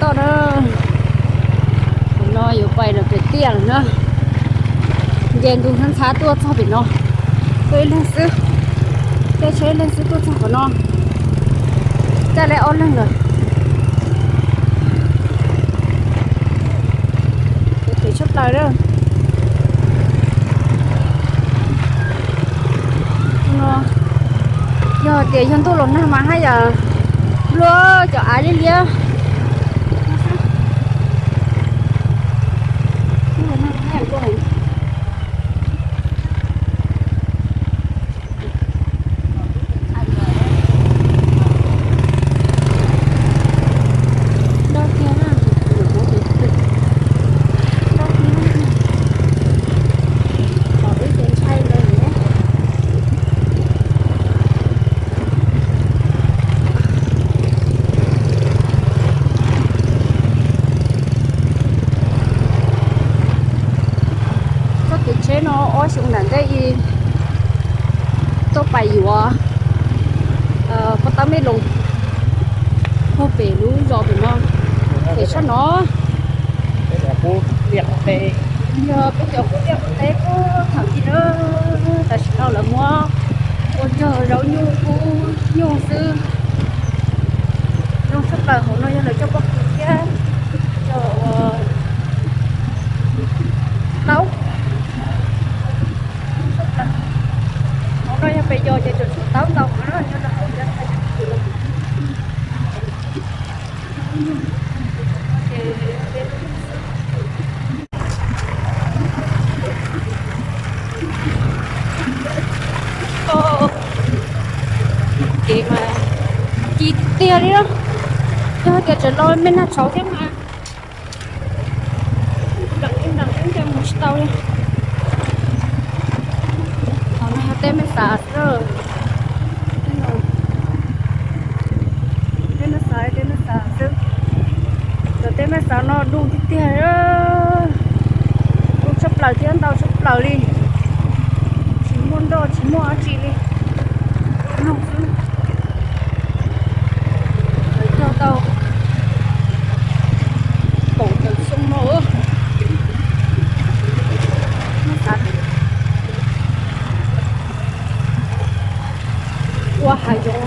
Na, no yuav pais rau pem tiaj lawm na. Nce ntug ntxhab ntxhab tuaj txog pem no, tuaj ib leeg xwb, caij tsheb ib leeg xwb tuaj txog qhov no, caij li ob leeg lawm. Pem tshaj plaws na. No yog tias yog ntuj los nag mas haj yam luaj cov av liab liab. Txoj kev tsheb no ob xyoo nram ntej tuaj pais yuav pov tab mej loos puag pem lub zos pem no, pem sab no. Yog peb cov kub liaj kub teb puag thaum ub na, tam sim no lawv muab ua cog zaub nyuj kub nyuj xwb. Zoo tshaj plaws hauv no yog lawv coj pob kws thiab cog ua taub. Hauv no yog pes yos ces tseem tshuav taub ntau no nyob rau hauv. Kev mas ci tiag tiag li, yog tias tseem los me nag tshauv thiab mas npleem npleem ib ncaug mus tsis tau li. Qhov no yog teb mej xav xwb. Teb mej xav, teb mej xav xwb. Cov teb mej xav no du tiag tiag, du tshaj plaws thiab ntau tshaj plaws li. Tsis muaj nroj tsis muaj dab tsi li, du lug xwb. Lawv cog tau kaum tawm xyoo no. Ua hav zoov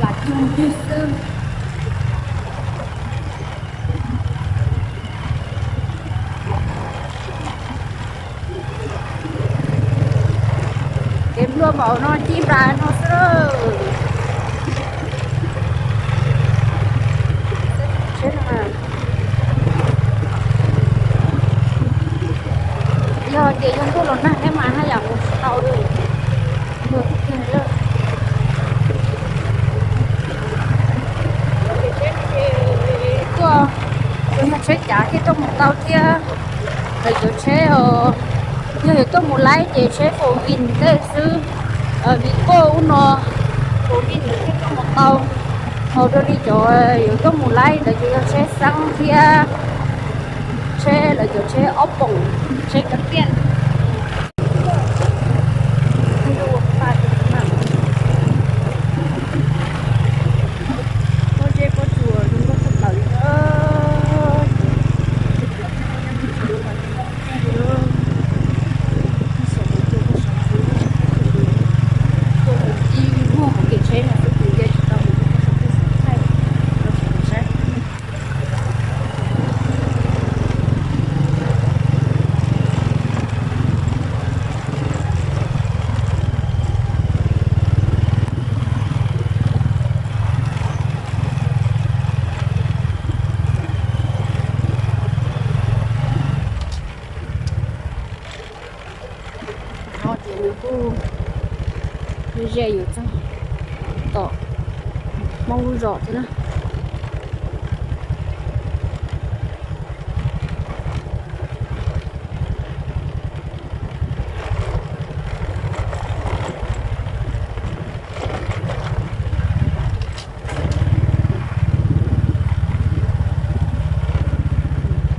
lam cug ncig xwb. Kev nplua npaum no ci nplas no xwb. Yog tias yog ntuj los nag thiab mas haj yam mus tsis tau li. Tuaj, tsuas yog tsheb cav thiaj tuaj mus tau thiab. Lawv cov tsheb, yog yuav tuaj mus laib ces tsheb four wheel tej xwb, vim koj ub no four wheel thiaj tuaj mus tau. Hos dua li cov yuav tuaj mus laib ntawd ces yog tsheb xeeb thiab tsheb, lawv cov tsheb ob poom, tsheb kav tiaj. Pob zeb pob tsuas zoo nkauj tshaj plaws li. Ib muag hauv kev tsheb no xwb ces nce tsis tau mus rau pem thaij rau sawv daws saib. No ces nws kuj ze yuav txog tom Hmoob lub zos thiab na.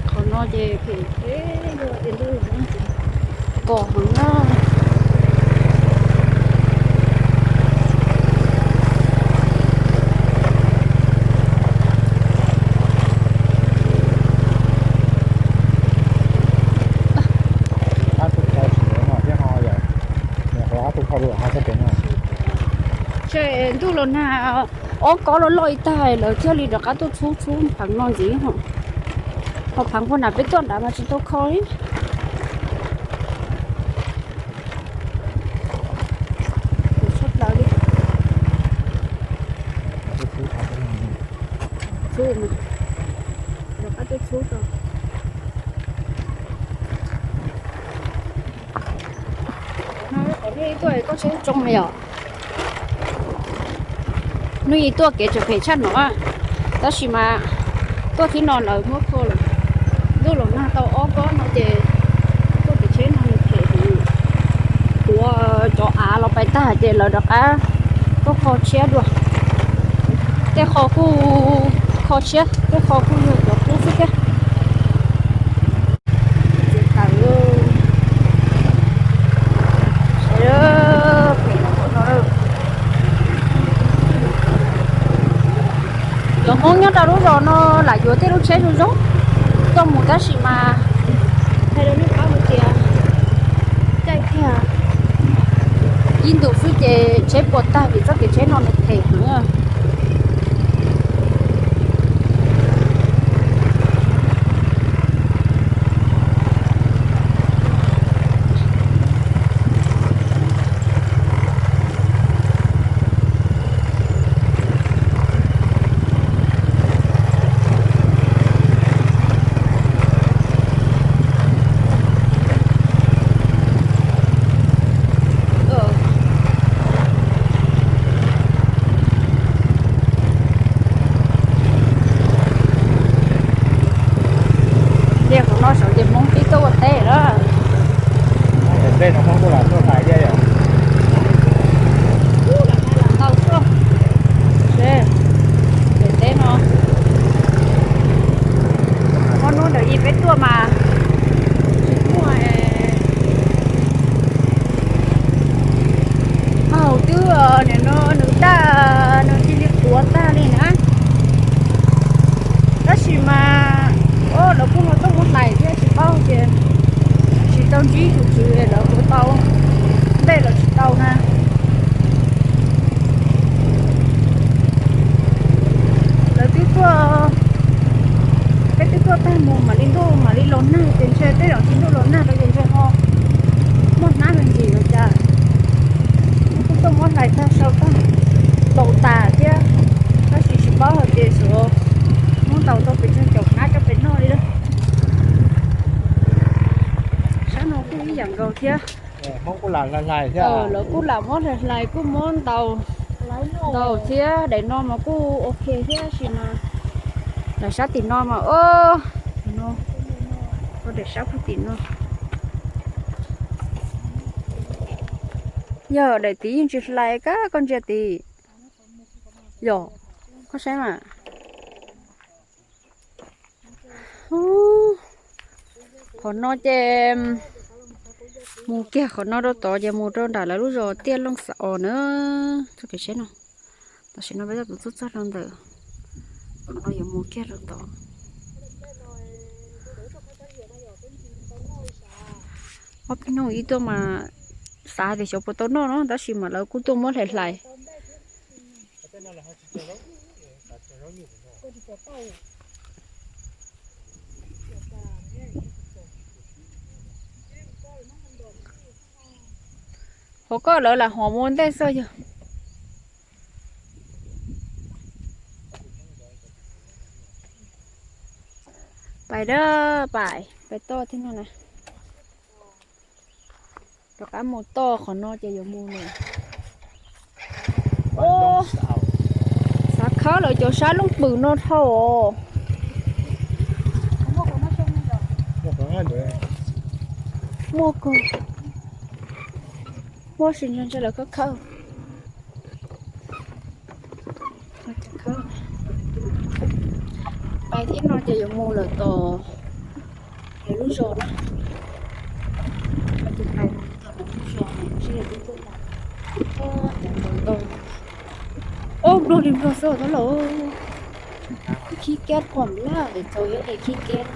Qhov no ces phem phem, yog tias ntuj los nag ces kos heev na. Los nag ob kob loj loj ib tag lawv thiaj li rov qab tuaj txhub txhub pheev no ntxiv. Ho pheev puag nram peb tuaj nrad mas tsis tau kho li. Txhub, rov qab tuaj txhub tau. Qhov no qhov nej tuaj koj tsheb tsoo na yom. Hnub ib tuaj kev tseem phem tshaj no, tab sis mas tuaj thib no lawv muab kho lawm. Ntuj los nag tau ob kob no ces tuaj kev tsheb no nws phem heev. Tuav cov av los pais tag ces lawv rov qab tuaj kho tshiab dua. Tej qho kuj kho tshiab, tej qho kuj yog cov qub xwb thiab. Cov Hmoob nyob rau lub zos no lam yuav tej lub tsheb zoo zoo coj mus tab sis mas hais rau nej paub hais tias caij kiag ib ntus xwb ces tsheb puas tag vim txoj kev tsheb no nws phem heev. Tiag, kuv no saum ces Hmoob pib tuaj ua teb lawm. Tej no Hmoob kuj lam tuaj hlais thiab yom. Ntau tuaj. Ces teb no, ob hnub ntawm ib peb tuaj mas tsis muaj. Hauv twb nim no nws tag, nws cia li tuav tag li na. Tab sis mas lawv kuj ho tuaj muab hlais thiab tsis paub tias tsis tau ntsib tus tswv lawv tuav tau ntej los tsis tau na. Lawv twb tuaj, peb twb tuaj tag mus mam li ntuj mam li los nag ces ntshe tej zaum tsis ntuj los nag rau ces ntshe ho muaj hnab me ntsis los cas. Kuj tuaj muab hlais tag sau tag, ntaus tas thiab, tab sis tsis paub hais tias xyov muab ntaus tau pes tsawg caum hnab coj pem noj li lawm. Sab no kuj ib yam nkaus thiab. Lawv kuj lam muab hlais hlais kuj muab ntaus, ntaus thiab daim no mas kuj ok thiab sis mas daim sab tim no mas, o, no, daim sab puag tim no. Yog daim tid yeej tsis hlais kab koj ntsia tid. Yog, koj saib mas. Qhov no ces mus kiag qhov no rau tod ces mus rau nram lawv lub zos Tiaj Looj Xav Os na. Txoj kev tsheb no, tam sim no peb tab tom txog txog rau ntawm, qhov no yuav mus kiag rau tod. Ob peb hnub ib tuaj mas xav tias xyov puas tau noj no tab sis mas lawv kuj tuaj muab hlais hlais. Qhov ko lawv lam hov mus ua ntej xwb yog. Pais dab pais pais toj thiab no na. Rov qab mus toj qhov no ces yuav mus lawm. Xav khawb lawv cov sab looj pwm no dhau os. Muaj kawg, muaj sis ntshe lawv khawb khawb. Pais thiab no ces yuav mus lawm tom lub zos na. Tus pais tom lub zos na, ntshe twb tuaj tau. Ub, nplog li nplog xwb tab los. Khib kab quam laj es txaus yuav es khib kab.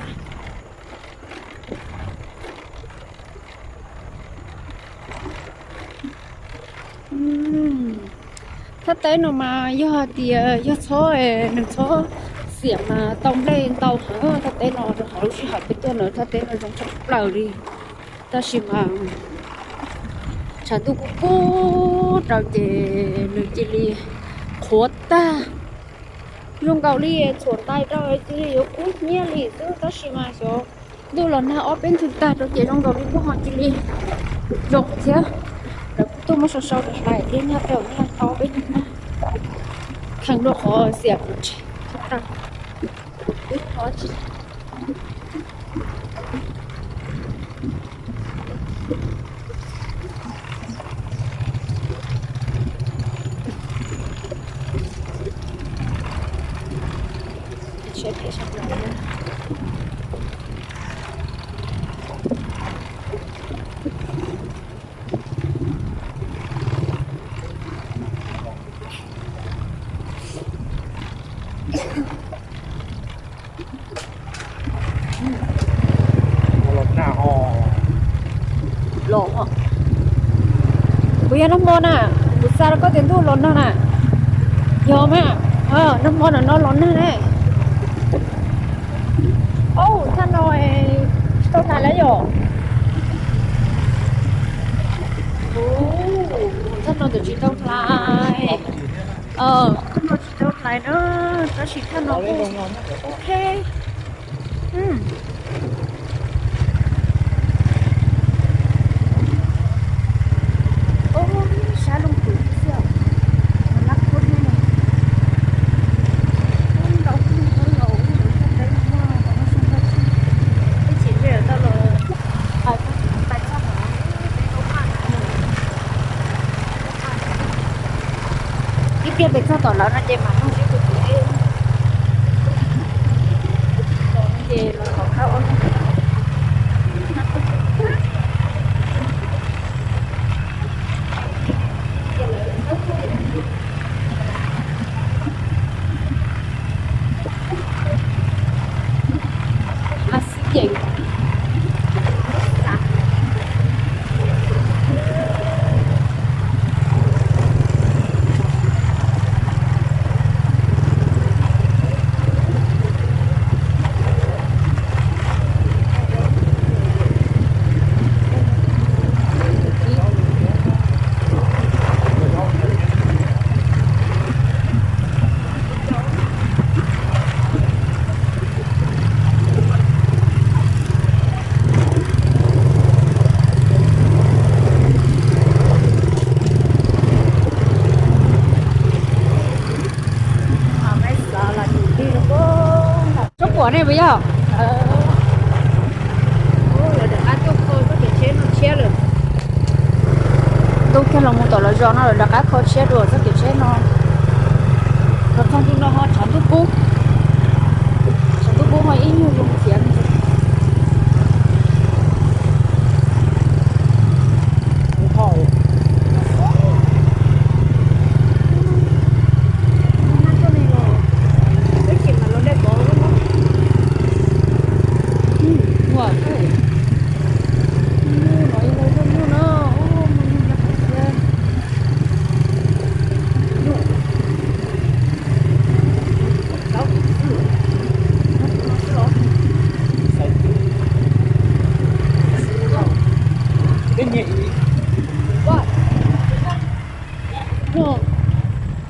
Thaj teb no mas yog hais tias yog txhob, nws txhob xiam mas tau nplej ntau heev. Thaj teb no rau qhov lub sij hawm peb tuaj no thaj teb no zoo tshaj plaws li. Tab sis mas tshav ntuj kub kub rau ces nws cia li qhuav tag. Zoo nkaus li txhuam ntais rau cia li yuav kub hnyiab li xwb, tab sis mas xyov ntuj los nag ob peb ntwg tag rau ces zoo nkaus li kuj ho cia li zoo thiab. Lawv kuj tuaj muab sau sau hlais hlais thiab, nyob rau nyob tau peb hnub na, kheev rau qhov xiam tsis tau. Los, kuv yog nag hmo na, kuv xav rau koj tias ntuj los nag na. Yog mas, nag hmo no no los nag ne. Au, thaj no tsis tau hlais lawm yom. Thaj no twb tsis tau hlais. Thaj no tsis tau hlais na, tab sis thaj no kuj ok. Sab loo kuv xwb, lab khuab ne. Ib pliag pem txog tom lawv no ces mam nug seb puas tau es los tom qab ua. Tsob puam ne puas yog? Lawv rov qab tuaj kho txoj kev tsheb no tshiab lawm. Ntuj kiag los mus tom lawv zos no lawv rov qab kho tshiab dua txoj kev tsheb no. Los txog ntua no ho tshav ntuj kub, tshav ntuj kub ho ib nyuag zoo thiab.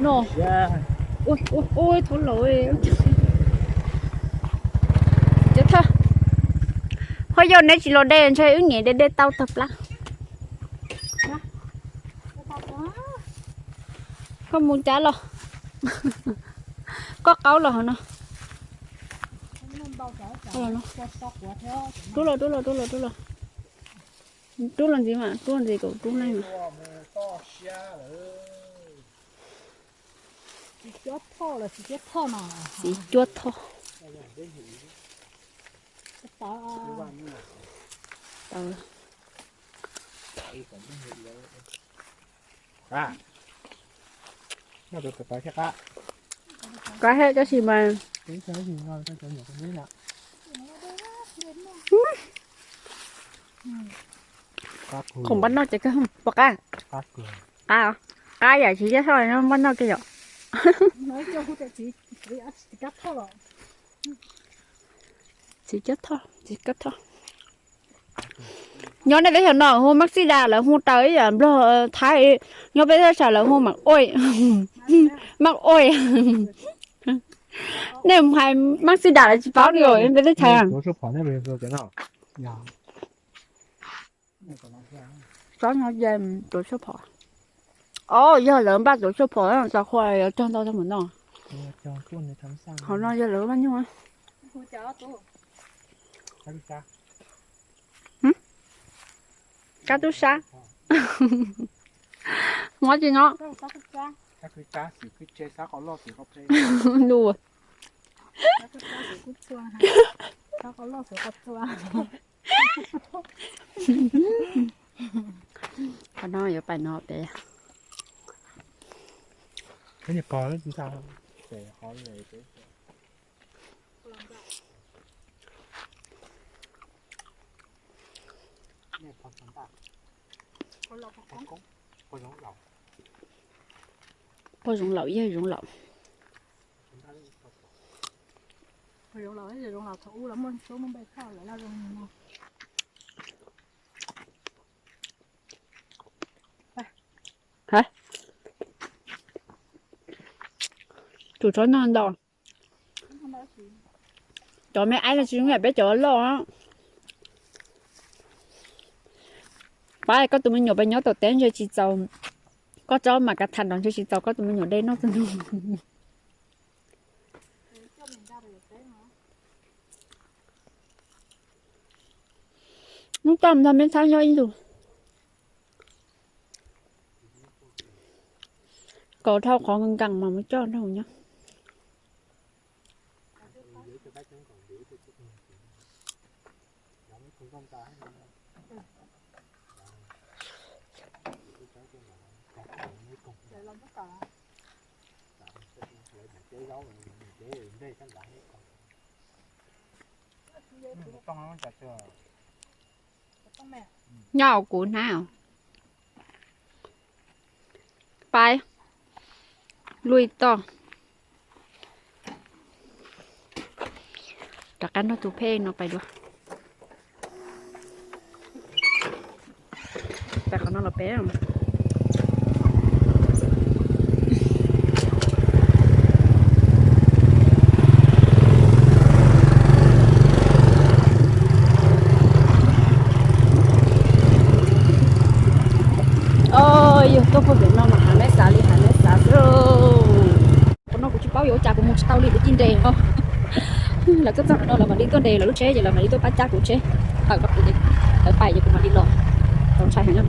No, ua ua thov laus. Cov thawj, ho yog neb tsis los de ntshe wb niam de de tau tag plab. Koj mus cas los? Koj qaub los hov no. Rub los, rub los, rub los, rub los. Rub los ntxiv mas, rub los ntxiv kom rub leej mas. Txiv cuab thoj. Qab he tab sis mas khoom pab noj ces kawg pom qab. Qab os. qab yam tsis cab thoj no muab noj kiag yom. Txiv cab thoj, txiv cab thoj. Nyob nej teb chaws no hu mab xib das, lawv hu raws ib yam nplog Thaib. Nyob peb teb chaws lawv hu mam ua, mam ua. Nej hais mab xib das lawv tsis paub li os peb teb chaws. Tsob no tuav tshuaj phom. Os, yog lawv npaj tuav tshuaj phom txaus qhua yuav cog ntau tag mus no. Hauv no yog lawv npaj nyuj. Kab tub sab. Muab tsis no. Nua. Qhov no yuav pais no pem. Pog Zoov Laum, yawg Zoov Laum. Pog Zoov Laum, yawg Zoov Laum thaum ub los muaj suab muaj npe thoj lawv laj zoo no. Ha, tus tsob no ntau. Cov me aib no tsis zoo yam peb cov loj. Pab koj tus me nyuam pes nyob tom teb ntshe tsis txaus, koj tsob mas kav tham nrov ntshe tsis txaus koj tus me nyuam de noj txog ntua. Hnub toj ntag me txhab nyob ib ntus. Kaus dhau qhov nkees mas mus coj nrog nyob. Nyob hauv kuv hnab. Pais, lui toj. Rov qab nrog tus phej no pais dua. Pais qhov no los peb. Os, yog tuaj puag pem no mas hav meb xav li hav meb xav xwb lauj. Qhov no kuv tsis paub yuav ua cas kuv mus tsis tau li kuv tig nres no. Lawv tuaj txog qhov no lawv mam li tuaj nres lawv lub tsheb ces lawv mam li tuaj pab cab kuv tsheb. Tawm rau kuv ces lawv pais ces kuv mam li los. Tau ntshai heev na.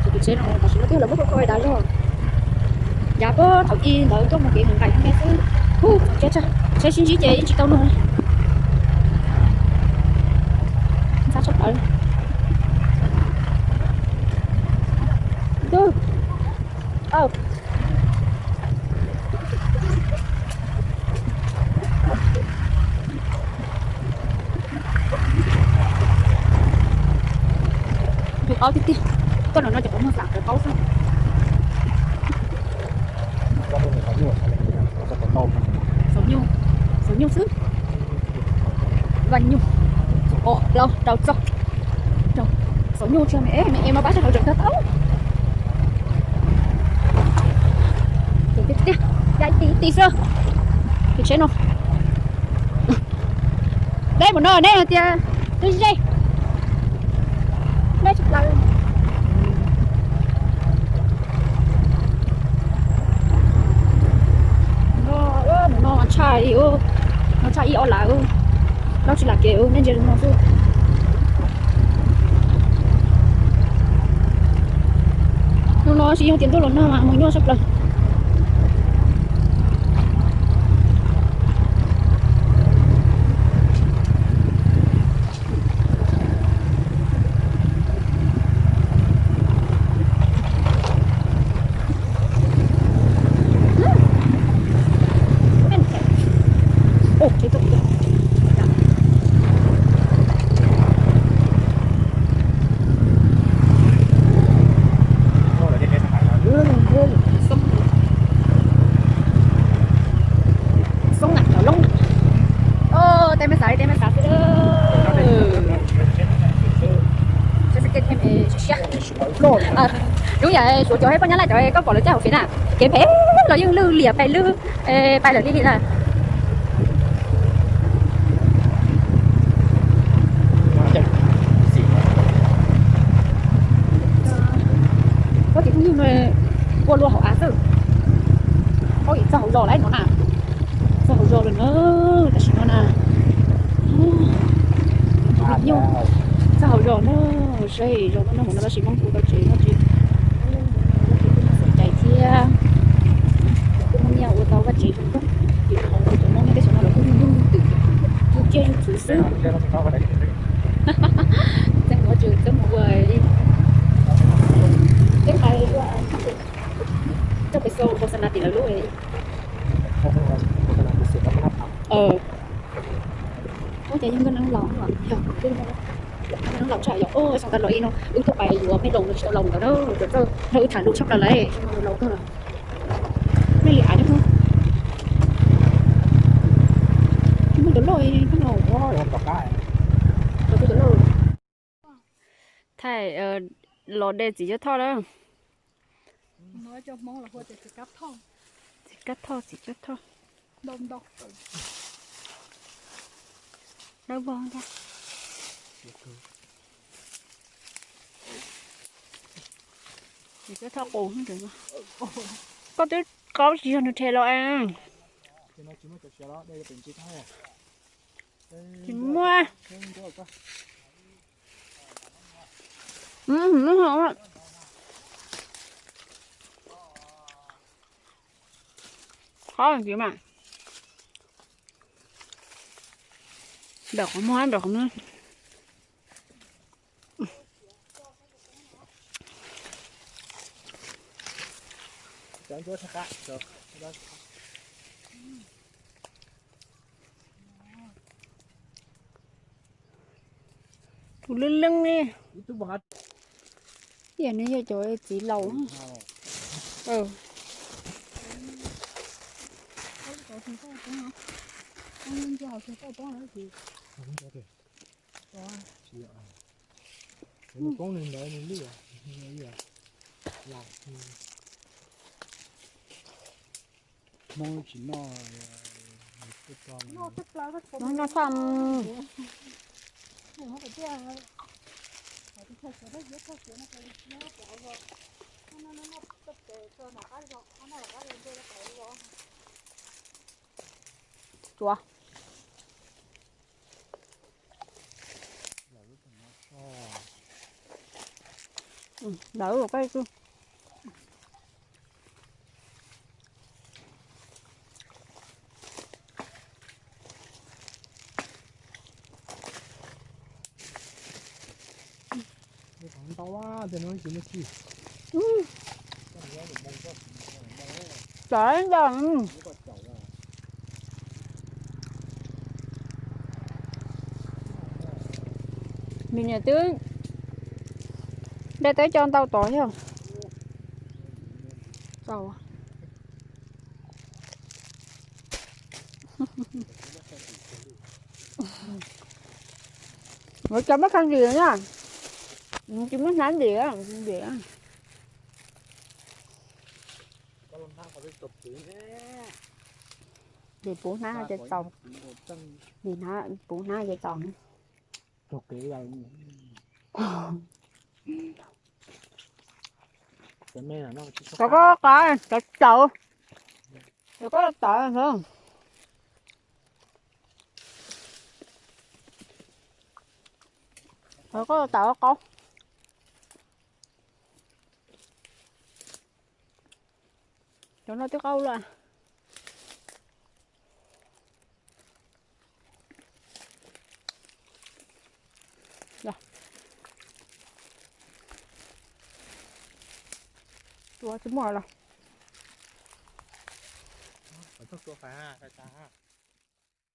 Ces kuv tsheb no tam sim no twb lawv muab kho kho dav zog. Yav puag thaum ub ntawd tuaj mus kev nqaim me xwb. Hu, txog tsheb, tsheb sib ntsib ces yeej tsis tau luag li. Ntxhab tshaj plaws. Ntuj. Aw. Tus qaub tiag tiag, tuaj no no ces qhov muag xam qhov qaub xwb. Xauv nyuj, xauv nyuj xwb. Vaj nyuj, o, plaub rau txog. Xauv nyuj tsis me me mas pab sab hauv tseem tau tau. Tiag tiag, ya ib ti ib ti xwb. Tus tsheb no. Deb mus no nej hais tias twb ze. Deb tsis plaws. No, no tshaj ib, no tshaj ib ob lawm. Loj tsis lam kev nej ntsia no xwb. Hnub no tsis yog tias ntuj los nag mas mus nyuaj tshaj plaws. Suav cov thiab Phaj Nyab Laj cov koj pom lawv caij hauv tsev na, kev phem los yeej lwj liam pem lwb pais lawm li li na. Koj tsis phooj ywg no, ua luaj hauv av xwb. Koj tsis txog hauv zos lawm no na. Txog hauv zos lawm na, tam sim no na. Nyuj txog hauv zos na, saib zos no no tab sis Hmoob kuv tau tsev no tsis, txom cai thiab. Kuj muaj nyiaj ua tau vaj tsev zoo nkauj, ces hauv cov Hmoob nyob teb chaws no los kuj yug twm, yug tsiaj yug txhu xwb. Txeeb ua tsis txeeb ua li, teb qais ua coj pes xo xo xas nas tim lawv lub. Ua cas yog nkauj neeb laus, yog nkauj neeb laus tshaj yog xyoo tas los ib no wb tuaj pais yuav mej loos no tsis tau laus ntawd na, cov txawj nrog wb tham lus tshaj plaws lawm, xyoo no laus kawg lawm. Mej li av nyob, muaj cov loj, cov loj. Thaij los de txiv cuab thoj na. Txiv kab thoj, txiv cuab thoj. Dawb vog thiab. Txiv cuab thoj qus. Koj twb qaub tsis yog nws rhe los es. Tsis muaj. Qhov tsis mas. Nram qhov muag, nram qhov muag. Tus leej leej ne. Tias nws yog cov txiv laus. Noj tshaj. Tsuav. Lawv ua koj twg. Ntau, ntau. Nws niam twb dai teb co ntau tod yog. Ua cas muab khaj ntim na, tsis muab hnab ntim, ntim. Ntim puv hnab ces txaus, ntim puv hnab ces txaus. Cov koj qav cov txaus, cov koj tawv. Cov koj tawv qaub. Cov no twb qaub lawm. Tua tsis muaj los.